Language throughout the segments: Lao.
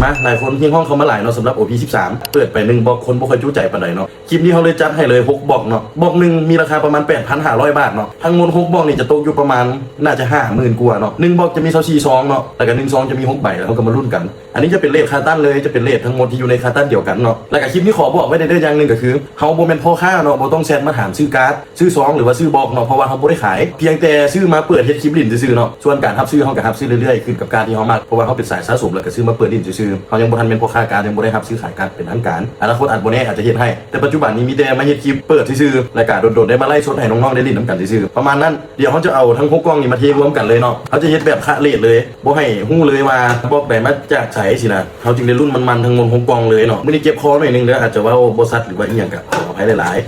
ມາ ຫຼາຍຄົນຮຽກຮ້ອງເຂົ້າມາຫຼາຍເນາະ ສຳລັບ ໂອພີສິບສາມ ເປີດໄປໜຶ່ງບລັອກ ຄົນບໍ່ຄ່ອຍຈຸໃຈປານໃດເນາະ. ຄລິບນີ້ເຮົາເລີຍຈັດໃຫ້ເລີຍຫົກບລັອກເນາະ, ບລັອກໜຶ່ງມີລາຄາປະມານ ແປດພັນຫ້າຮ້ອຍບາດເນາະ. ທັງໝົດຫົກບລັອກນີ້ຈະຕົກຢູ່ປະມານ ໜ້າຈະຫ້າໝື່ນກວ່າເນາະ. ໜຶ່ງບລັອກຈະມີຊາວສີ່ຊອງເນາະ ແລ້ວກະໜຶ່ງຊອງຈະມີຫົກໃບ ແລ້ວເຮົາກະມາລຸ້ນກັນ. ອັນນີ້ຈະເປັນເລດຄາຕັນເລີຍ ຈະເປັນເລດທັງໝົດທີ່ຢູ່ໃນຄາຕັນດຽວກັນເນາະ. ແລ້ວກະຄລິບນີ້ຂໍບອກໄວ້ເດີຢ່າງໜຶ່ງກະຄື ເຮົາບໍ່ແມ່ນພໍ່ຄ້າເນາະ, ບໍ່ຕ້ອງແຊັດມາຖາມຊື້ກາດ ຊື້ຊອງ ຫຼືວ່າຊື້ບລັອກເນາະ ເພາະວ່າເຮົາບໍ່ໄດ້ຂາຍ, ພຽງແຕ່ຊື້ມາເປີດເຮັດຄລິບຫຼິ້ນຊື່ໆເນາະ. ສ່ວນການຮັບຊື້ ເຮົາກະຮັບຊື້ເລື້ອຍໆ ຂຶ້ນກັບກາດທີ່ເຮົາມັກ ເພາະວ່າເຮົາເປັນສາຍສະສົມ ແລ້ວກະຊື້ມາເປີດຫຼິ້ນຊື່ໆ. ເຮົາຍັງບໍ່ທັນແມ່ນພໍ່ຄ້າກາດ ຍັງບໍ່ໄດ້ຮັບຊື້ຂາຍກາດເປັນທາງການ. ອະນາຄົດອາດບໍ່ແນ່ ອາດຈະເຮັດໃຫ້, ແຕ່ປັດຈຸບັນນີ້ມີແຕ່ມາເຮັດຄລິບເປີດຊື່ໆ ແລ້ວກະດົນໆໄດ້ມາໄລຟ໌ສົດໃຫ້ນ້ອງໆໄດ້ຫຼິ້ນນຳກັນຊື່ໆ ປະມານນັ້ນ. ດຽວເຮົາຈະເອົາທັງຫົກກ່ອງນີ້ມາເທລວມກັນເລີຍເນາະ, ເຮົາຈະເຮັດແບບຄະເລດເລີຍ ບໍ່ໃຫ້ຮູ້ເລີຍວ່າບລັອກໃດມາຈາກໃສຊີ້ນະ, ເຮົາຈຶ່ງໄດ້ລຸ້ນມັນໆທັງໝົດຫົກກ່ອງເລີຍເນາະ. ມື້ນີ້ເຈັບຄໍໜ້ອຍໜຶ່ງເດີ ອາດຈະເວົ້າບໍ່ຊັດ ຫຼືວ່າອີ່ຫຍັງກະຂໍອະໄພຫຼາຍໆ.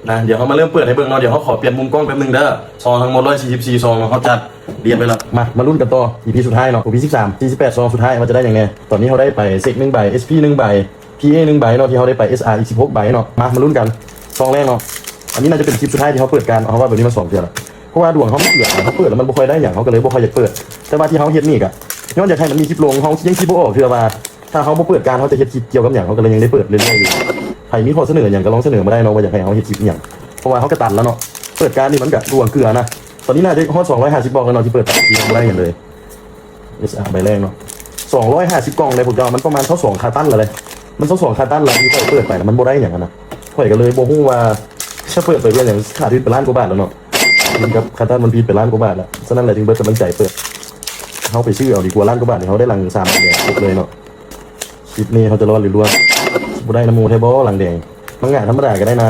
ນະ ດຽວເຮົາມາເລີ່ມເປີດໃຫ້ເບິ່ງເນາະ. ດຽວເຮົາຂໍປ່ຽນມຸມກ້ອງແປັບໜຶ່ງເດີ. ຊອງທັງໝົດຮ້ອຍສີ່ສິບສີ່ຊອງເນາະ ເຮົາຈັດລຽນໄວ້ລະ. ມາ ມາລຸ້ນກັນຕໍ່ ອີພີສຸດທ້າຍເນາະ ອີພີສິບສາມ ສີ່ສິບແປດຊອງສຸດທ້າຍວ່າຈະໄດ້ຫຍັງແດ່. ຕອນນີ້ເຮົາໄດ້ໄປເຊັກໜຶ່ງໃບ ເອສພີໜຶ່ງໃບ ພີເອໜຶ່ງໃບເນາະ ທີ່ເຮົາໄດ້ໄປເອສອາອີກສິບຫົກໃບເນາະ. ມາ ມາລຸ້ນກັນ ຊອງແລກເນາະ. ອັນນີ້ໜ້າຈະເປັນຄລິບສຸດທ້າຍທີ່ເຮົາເປີດການເນາະ, ເຮົາວ່າແບບນີ້ມາສອງເທື່ອລະ ເພາະວ່າດວງເຮົາມັນເກືອ ເຮົາເປີດແລ້ວມັນບໍ່ຄ່ອຍໄດ້ຫຍັງ ເຮົາກະເລີຍບໍ່ຄ່ອຍຢາກເປີດ. ແຕ່ວ່າທີ່ເຮົາເຮັດນີ້ກະຍ້ອນຢາກໃຫ້ມັນມີຄລິບລົງ ເຮົາຍັງຄິດບໍ່ອອກເທື່ອວ່າ ຖ້າເຮົາບໍ່ເປີດການ ເຮົາຈະເຮັດຄລິບກ່ຽວກັບຫຍັງ ເຮົາກະເລີຍຍັງໄດ້ເປີດເລື້ອຍໆຢູ່. ໃຜມີຂໍ້ສະເໜີຫຍັງກະລອງສະເໜີມາໄດ້ເນາະ ວ່າຢາກໃຫ້ເຮົາເຮັດຄລິບອີ່ຫຍັງ, ເພາະວ່າເຮົາກະຕັນລະເນາະ. ເປີດການນີ້ມັນກະດວງເກືອນະ, ຕອນນີ້ໜ້າຈະຮອດສອງຮ້ອຍຫ້າສິບບລັອກແລ້ວເນາະ ທີ່ເປີດຕາມທີ່ຍັງບໍ່ໄດ້ຫຍັງເລີຍ. ເອສອາໃບແລກເນາະ ສອງຮ້ອຍຫ້າສິບກ່ອງເດ້ພວກເຈົ້າ, ມັນປະມານຊາວສອງຄາຕັນລະເດ້. ມັນຊາວສອງຄາຕັນລະ ທີ່ຂ້ອຍເປີດໄປລະມັນບໍ່ໄດ້ຫຍັງຫັ້ນນະ, ຂ້ອຍກະເລີຍບໍ່ຮູ້ວ່າຈະເປີດໄປເພື່ອຫຍັງ. ຂາດທຶນໄປລ້ານກວ່າບາດລະເນາະ, ທຶນກັບຄາຕັນມັນຜິດໄປລ້ານກວ່າບາດລະ, ສະນັ້ນແຫຼະຈຶ່ງເບິດກຳລັງໃຈເປີດ. ເຮົາໄປຊື້ເອົາດີກວ່າ, ລ້ານກວ່າບາດນີ້ເຮົາໄດ້ຫຼັງສາມແດງຄົບເລີຍເນາະ. ຄລິບນີ້ເຮົາຈະລອດຫຼືລ່ວງ ບໍ່ໄດ້ນຳໝູ່ແທ້ບໍ່ຫຼັງແດງ. ມັງງະທຳມະດາກະໄດ້ນະ,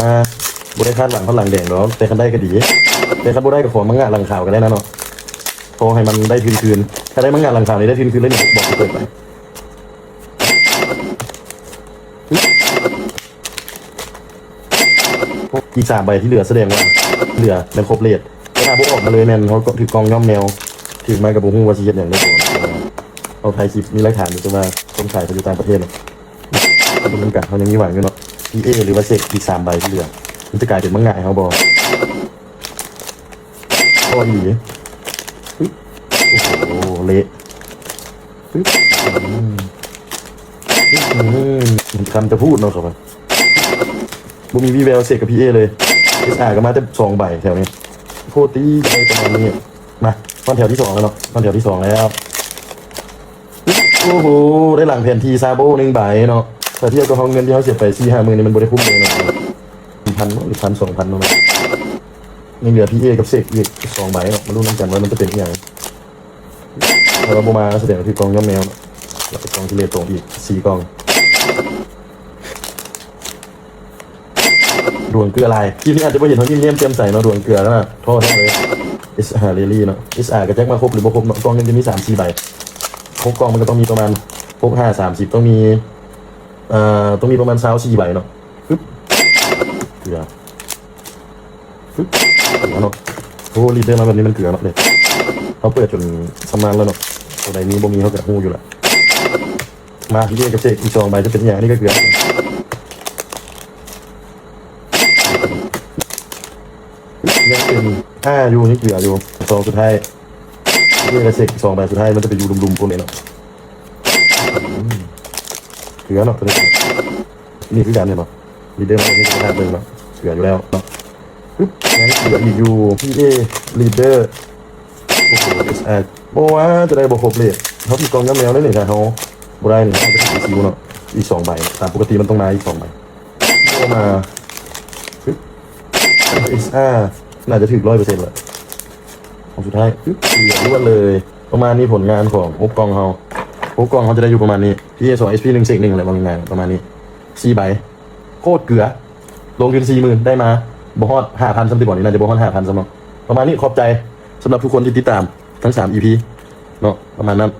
ບໍ່ໄດ້ຄາດຫວັງຮອດຫຼັງແດງດອກ, ແຕ່ຄັນໄດ້ກະດີ. ແຕ່ຄັນບໍ່ໄດ້ກະຂໍມັງງະຫຼັງຂາວກະໄດ້ນະເນາະ, ຂໍໃຫ້ມັນໄດ້ທຶນຄືນ. ຖ້າໄດ້ມັງງະຫຼັງຂາວນີ້ໄດ້ທຶນຄືນເລີຍ ນີ້ບອກເປີດໄປ. ອີກສາມໃບທີ່ເຫຼືອສະແດງວ່າເຫຼືອແມ່ນຄົບເລດ, ແຕ່ຖ້າບໍ່ອອກມາເລີຍແມ່ນເຮົາຖືກກ່ອງຍ້ອມແມວ, ຖືກມາກະບໍ່ຮູ້ວ່າຊິເຮັດຫຍັງໄດ້ຕໍ່. ເຮົາຖ່າຍຄລິບມີຫຼັກຖານຢູ່ ແຕ່ວ່າຄົນຂາຍເຂົາຢູ່ຕ່າງປະເທດເນາະ. ເບິ່ງນຳກັນ ເຮົາຍັງມີຫວັງຢູ່ເນາະ, ພີເອ ຫຼືວ່າເຊັກອີກສາມໃບທີ່ເຫຼືອ ມັນຈະກາຍເປັນມັງງະໃຫ້ເຮົາບໍ່? ພໍດີ. ປຶບ ໂອ້ໂຫ ເລະ. ປຶບ ອືມ ອືມ ຄຳຈະພູດເນາະ ເຂົາວ່າ ບໍ່ມີວີແວວເຊັກກັບພີເອເລີຍ. ເອສອາກະມາແຕ່ສອງໃບແຖວນີ້ ໂຄດຕີໃສ່ປະມານນີ້. ມາ ຮອດແຖວທີສອງແລ້ວເນາະ, ຮອດແຖວທີສອງແລ້ວ. ໂອ້ໂຫ ໄດ້ຫຼັງແຜນທີ່ຊາໂບ້ໜຶ່ງໃບເນາະ. ຖ້າທຽບກັບເຮົາ ເງິນທີ່ເຮົາເສຍໄປສີ່ຫ້າໝື່ນນີ້ ມັນບໍ່ໄດ້ຄຸ້ມເລີຍເນາະ, ພັນເນາະ ຫຼືພັນສອງພັນເນາະ. ຍັງເຫຼືອພີເອກັບເຊັກອີກສອງໃບເນາະ, ມາລຸ້ນນຳກັນວ່າມັນຈະເປັນອີ່ຫຍັງ. ຖ້າວ່າບໍ່ມາສະແດງວ່າຖືກກ່ອງຍ້ອມແມວເນາະ, ແລ້ວກະກ່ອງທີ່ເລດຕົງອີກສີ່ກ່ອງ. ດວງເກືອຫຼາຍ. ຄລິບນີ້ອາດຈະບໍ່ເຫັນເຮົາຍິ້ມແຍ້ມແຈ່ມໃສເນາະ, ດວງເກືອນະ ທໍ້ແທ້ເລີຍ. ເອສອາ ເຣລລີເນາະ, ເອສອາກະຈັກມາຄົບຫຼືບໍ່ຄົບເນາະ. ກ່ອງໜຶ່ງຈະມີສາມສີ່ໃບ, ຫົກກ່ອງມັນກະຕ້ອງມີປະມານ ຫົກຫ້າສາມສິບ ຕ້ອງມີ ເອີ ຕ້ອງມີປະມານຊາວສີ່ໃບເນາະ. ປຶບ ເກືອ ປຶບ ເກືອເນາະ. ໂອ້ ລີດເດີມາແບບນີ້ມັນເກືອເນາະເດ້. ເຮົາເປີດຈົນຊຳນານແລ້ວເນາະ, ໂຕໃດມີບໍ່ມີເຮົາກະຮູ້ຢູ່ລະ. ມາ ພີເອກັບເຊັກອີກສອງໃບຈະເປັນອີ່ຫຍັງ, ອັນນີ້ກະເກືອ ຍັງເປັນ ອາ ຢູ່ ຍັງເກືອຢູ່. ສອງສຸດທ້າຍ ພີເອກັບເຊັກສອງໃບສຸດທ້າຍ ມັນຈະໄປຢູ່ລຸ່ມໆພຸ້ນເດເນາະ. ອືມ ເກືອເນາະ ໂຕນີ້ ນີ້ຄືກັນເຫັນບໍ່? ລີດເດີມາແບບນີ້ກະໄດ້ເບິ່ງເນາະ, ເກືອຢູ່ແລ້ວເນາະ. ປຶບ ຍັງເກືອອີກຢູ່ ພີເອ ລີດເດີ. ໂອ້ໂຫ ເອສອາ ບໍ່ວ່າຈະໄດ້ບໍ່ຄົບເລດ, ເຮົາຖືກກ່ອງຍ້ອມແມວເລີຍນີ້. ຖ້າເຮົາບໍ່ໄດ້ນີ້ ເຮົາຈະຖືກຊີວເນາະ ອີກສອງໃບ. ຕາມປົກກະຕິມັນຕ້ອງມາອີກສອງໃບ, ບໍ່ມາ. ປຶບ ເອສອາ ໜ້າຈະຖືກຮ້ອຍເປີເຊັນລະ. ຂອງສຸດທ້າຍ ປຶບ ເຫຼືອລ້ວນເລີຍ. ປະມານນີ້ຜົນງານຂອງຫົກກ່ອງເຮົາ, ຫົກກ່ອງເຮົາຈະໄດ້ຢູ່ປະມານນີ້. ພີເອສອງ ເອສພີໜຶ່ງ ເຊັກໜຶ່ງ ແຫຼະ ເວົ້າງ່າຍໆ ປະມານນີ້ ສີ່ໃບ. ໂຄດເກືອ ລົງທຶນສີ່ໝື່ນ ໄດ້ມາບໍ່ຮອດຫ້າພັນຊ້ຳຕິ ບໍ່ນີ້ ໜ້າຈະບໍ່ຮອດຫ້າພັນຊ້ຳເນາະ. ປະມານນີ້ ຂອບໃຈສຳລັບທຸກຄົນທີ່ຕິດຕາມທັງສາມອີພີເນາະ, ປະມານນັ້ນ.